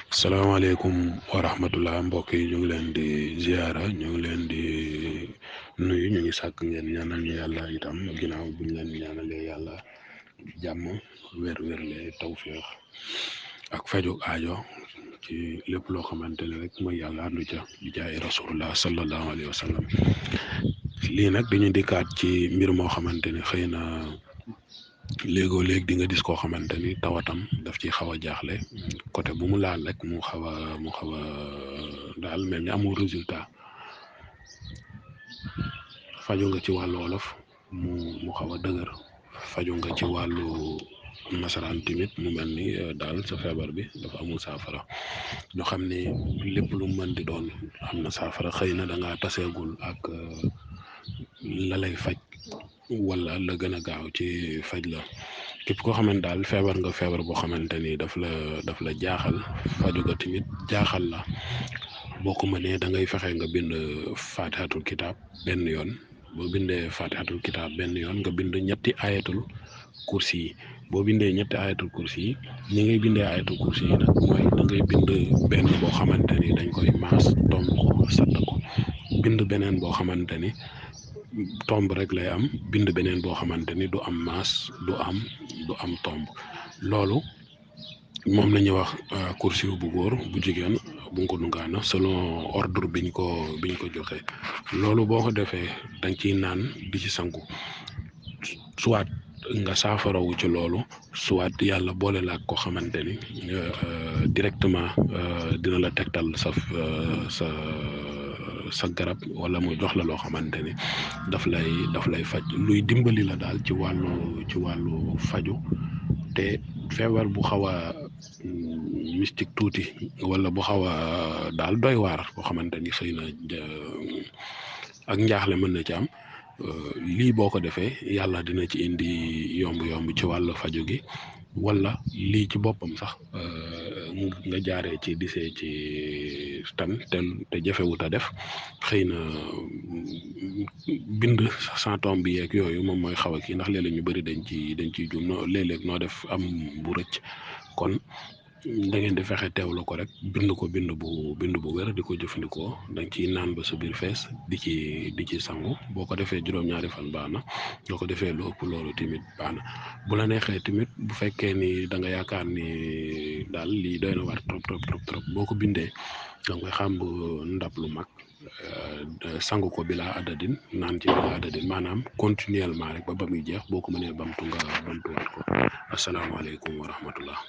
salaamaaleykum wa rahmatullah mbokk yi ñu ngi leen di ziara ñu ngi leen di nuyu ñu ngi sàkk ngeen ñaanal ñu yàlla itam ginnaaw bu ñu leen ñaanalee yàlla jàmm wér-wérle tawféex ak faju aajo ci lépp loo xamante ne rek mooy yàlla àndu ca di jaay rasulullah sallallahu alayhi wa sallam lii nag dañu dikkaat ci mbir moo xamante ne xëy na léegoo léeg di nga gis koo xamante ni tawatam daf ci xaw a jaaxle côté bu mu laal rek mu xaw a daal mel ni amul résultat faju nga ci wàllu wolof mu xaw a dëgër faju nga ci wàllu nasaraan tamit mu mel ni daal sa feebar bi dafa amul saafara ñu xam ni lépp lu mën di doon am na saafara xëy na da ngaa taseegul ak la lay faj wala la gën a gaaw ci faj la képp koo xamante daal feebar nga feebar boo xamante ni daf la jaaxal faju ga tamit jaaxal la boo ko mënee da ngay fexe nga bind faatihatul kitaab benn yoon boo bindee faatihatul kitaab benn yoon nga bind ñetti ayatul kursi yi boo bindee ñetti ayatul kursi yi ñi ngay bindee ayatul kursi yi nag mooy da ngay bind benn boo xamante ni dañ koy maas tomb ko sadd ko bind beneen boo xamante ni tomb rek lay am bind beneen boo xamante ni du am maas du am tomb loolu moom la ñuy wax kursi bu góor bu jigéen bu nga ko dungaana selon ordre biñ ko joxe loolu boo ko defee dañ ciy naan di ci sangu soit nga saafarawu ci loolu soit yàlla boole la ak ko xamante ni directement dina la tegtal sa garab wala mu jox la loo xamante ni daf lay faj luy dimbali la daal ci wàllu faju te feebar bu xaw a mystique tuuti wala bu xaw a daal doy waar boo xamante ni xëy na ak njaaxle mën na ci am lii boo ko defee yàlla dina ci indi yomb ci wàllu faju gi wala lii ci boppam sax nga jaaree ci disee ci tan te jafewut a def xëy na bind sans tombe bi yeeg yooyu moom mooy xaw a kii ndax léeg-léeg ñu bëri dañ ciy jum noo léeg-léeg noo def am bu rëcc kon da ngeen di fexe teewlu ko rek bind bu wér di ko jëfandikoo dañ ciy naan ba sa biir fees di ci sangu boo ko defee juróom-ñaari fan baax na boo ko defee lu ëpp loolu tamit baax na bu la neexee tamit bu fekkee ni da nga yaakaar ni daal lii doy na war trop boo ko bindee da nga koy xàmb ndab lu mag sangu ko bilaa adadin naan ci bilaa adadin maanaam continuellement rek ba muy jeex boo ko mënee bamtu nga bamtuwaat ko asalaamaaleykum wa rahmatullah